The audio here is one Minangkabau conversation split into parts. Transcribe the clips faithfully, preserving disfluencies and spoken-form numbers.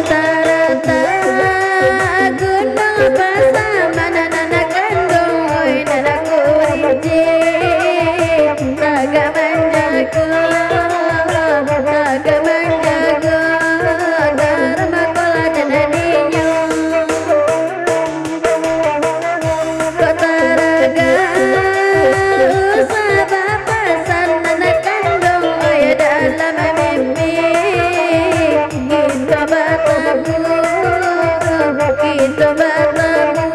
Tarata gunung pasaman, nan kanduang, oi, nan kurinci, tagak manjago, tagak manjago, darah makolah dan adinyo. Kok taragak usah bapasan, nan kanduang, oi, dalam mimpi. Kito batamu, kito batamu,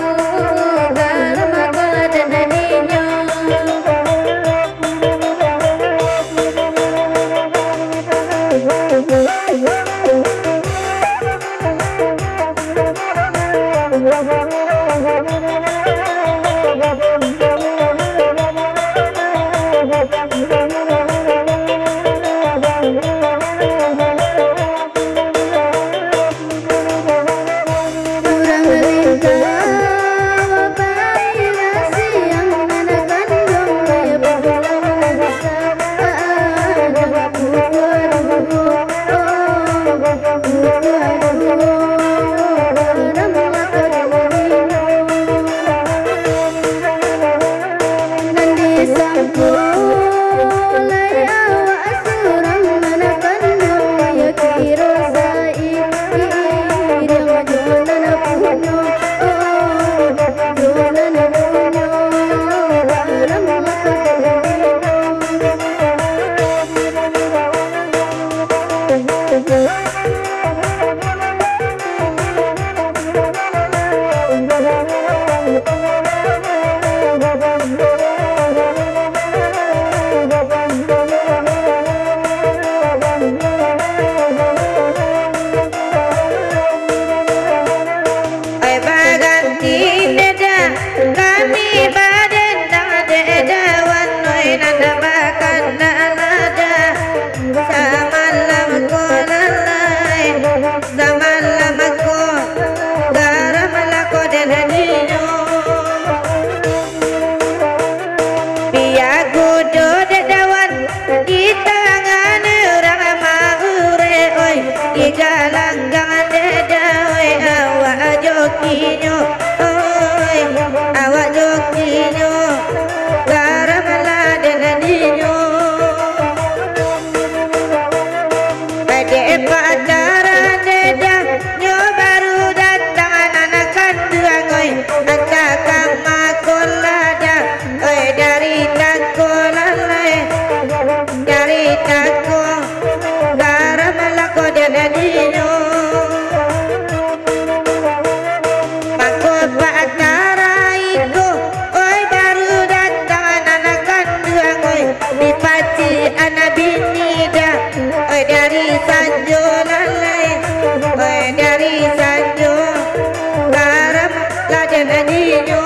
darah makolah dan adinyo. Urang lintau pai basiang, nan kanduang pai bapulang, aduh, aduh, aduh, aduh, aduh, aduh. Nan disangko lai awak surang, nan kanduang yo kiro sairiang jo nan punyo, jo nan punyo, barang Oi, baganti dada, kami badendang dek dawan, oi, nan bakandak nada. Samalam ko lalai, samalam ko garam lako den dinyo. Piagu do dek dawan, di tangan urang maure, oi, di galanggang dek da, oi, awak jokinyo, oi, awak jokinyo, garam lah den dinyo. Dek pacaran dek da, nyo baru datang nan kanduang, oi, antah ka makolah da, oi, dari tako lalai, dari tako garam lako den dinyo. Mako patara iko, oi, baru datang nan kanduang, oi, dipacik anak bini da, oi, dari sanjo lalai, oi, dari sanjo garam lah den dinyo.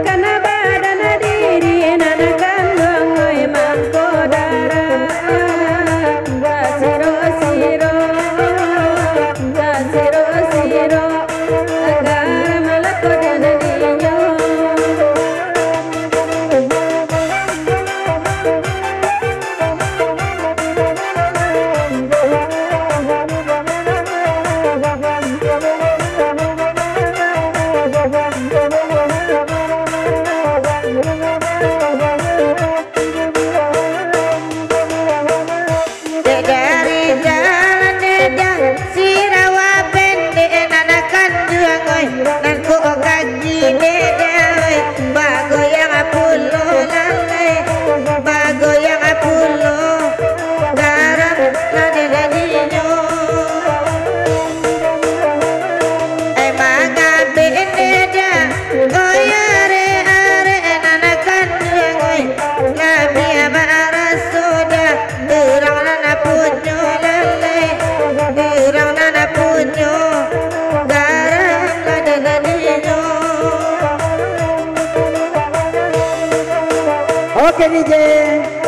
Kana badan diri nan kanduang, oi, mangko darah. Siro-siro, siro-siro, garam lako den dinyo. Oke, D J.